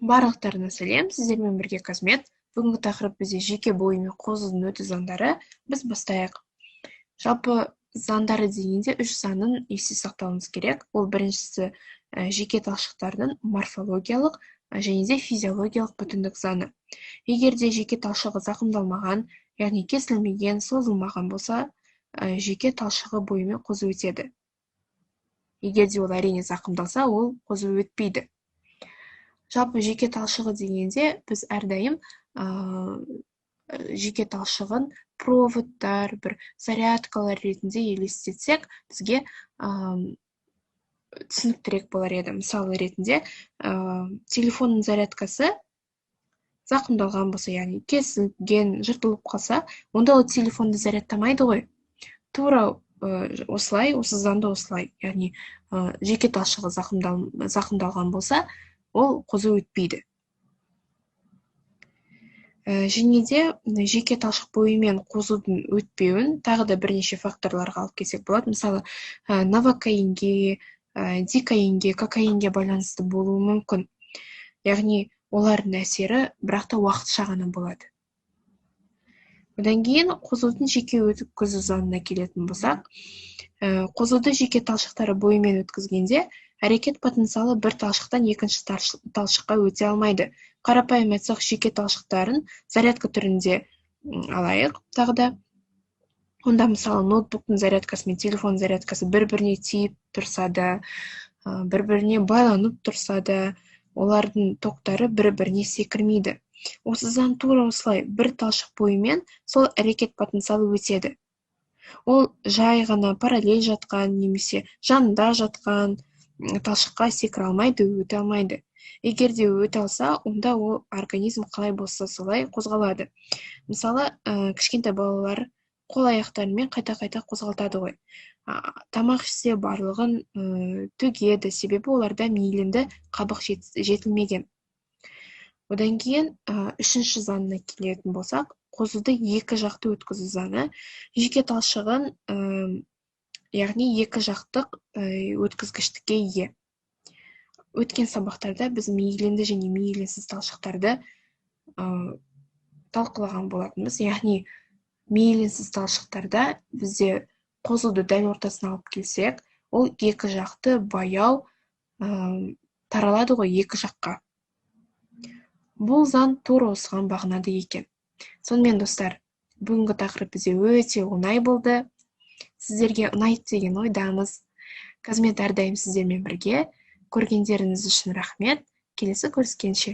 Барлықтарына сәлем, сіздермен бірге Казмет. Бүгінгі тақырып бізде жеке бойы мен қозудың өту заңдары. Біз бастайық. Жалпы заңдары дегенде үш заңын есте сақтауымыз керек. Ол біріншісі жеке талшықтардың морфологиялық және де физиологиялық бүтіндік заңы. Егер де жеке талшығы зақымдалмаған, яғни кесілмеген, созылмаған болса, жеке талшығы бойымен қозу өтеді. Егер де ол, әрине, зақымдалса, ол қозу өтпейді. Жалпы жеке талшығы дегенде біз әрдайым жеке талшығын проводтар, бір зарядкалар ретінде елестетсек, бізге түсініктірек болар еді. Мысалы ретінде, телефонның зарядкасы зақымдалған болса, яғни кесілген, жыртылып қалса, онда ол телефонды зарядтамайды ғой. Тура осылай, осы заңда осылай, яғни жеке талшығы зақымдалған болса, ол қозу өтпейді. Және де жеке талшық бойымен қозудың өтпеуін тағы да бірнеше факторларға алып келсек болады. Мысалы, новокаинге, дикаинге, кокаинге байланысты болуы мүмкін. Яғни олардың әсері бірақ та уақытша ғана болады. Одан кейін қозудың жеке өткізу заңына келетін болсақ, қозуды жеке талшықтары бойымен өткізгенде әрекет потенциалы бір талшықтан екінші талшыққа өте алмайды. Қарапайым айтсақ, жеке талшықтарын зарядка түрінде алайық тағы да. Онда, мысалы, ноутбуктың зарядкасы мен телефон зарядкасы бір-біріне тиіп тұрса да, бір-біріне байланып тұрса да, олардың токтары бір-біріне секірмейді. Осы заң тура осылай, бір талшық бойымен сол әрекет потенциалы өтеді. Ол жай ғана параллель жатқан немесе жанында жатқан талшыққа секіре алмайды, өте алмайды. Егер де өте алса, онда ол организм қалай болса солай қозғалады. Мысалы, кішкентай балалар қол аяқтарымен қайта-қайта қозғалтады ғой. Тамақ ішсе, барлығын төгеді, себебі оларда миелинді қабық жетілмеген. Одан кейін үшінші заңына келетін болсақ, қозуды екі жақты өткізу заңы. Жеке талшығын, яғни екі жақтық өткізгіштікке ие. Өткен сабақтарда біз миелинді және миелинсіз талшықтарды талқылаған болатынбыз. Яғни миелинсіз талшықтарда бізде қозуды дәл ортасына алып келсек, ол екі жақты баяу таралады ғой екі жаққа. Бұл заң тура осыған бағынады екен. Сонымен, достар, бүгінгі тақырып бізде өте оңай болды. Сіздерге ұнайды деген ойдамыз. Казмет әрдайым сіздермен бірге. Көргендеріңіз үшін рахмет. Келесі көріскенше.